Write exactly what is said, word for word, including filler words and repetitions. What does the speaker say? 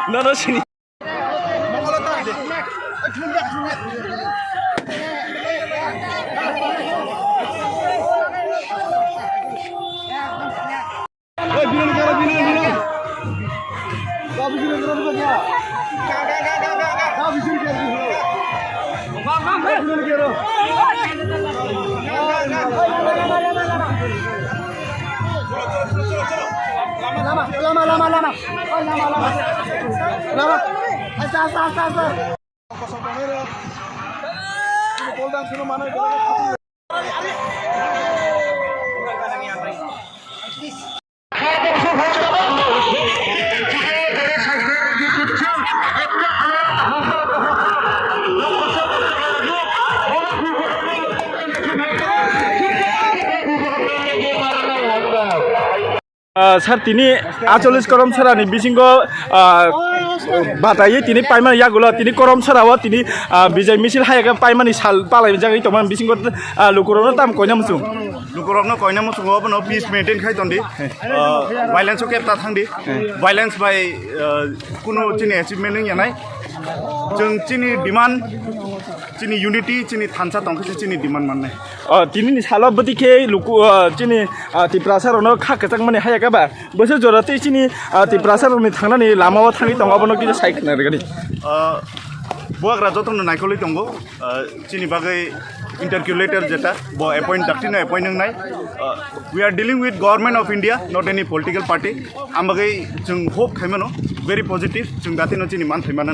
No, no, sini. Lama, lama, lama, lama. Lama. Asta, asta, asta, asta. Ah, sir, tini acholis korom sara ni bisingo, ah, bataiwi tini paimani yagulo tini korom sara o tini, ah, bijai misil hayake paimani sal palai jagwi tongmani bisingo, ah, lukurokno tam koina muchung. Lukurokno koina muchungo abono peace maintain khai tondi. Ah, violence o kep ta thangdi. Violence bai, ah, kunu chini achievement wng yanai. Chwng chini demand, chini unity, chini thansa tongkhe chini demand mannai. O, tini ni salo bwtwi khe luku, o, chini, ah, Tiprasa rokno kha kwchangmani hayaka ba. Bwswk jora tei chini, ah, Tiprasa rokni thangnani lama o thangwi tongo, abono kisa sai khna rwgani. Ah, buagra jotono naikolwi tongo. Ah, chini bagwi interlocutor jeta, bo appoint, daktino appoint wngnai. Ah, we are dealing with Government of India, not any political party. Ang bagwi chwng hope khaimano, very positive, chwng datino chini man thaimano.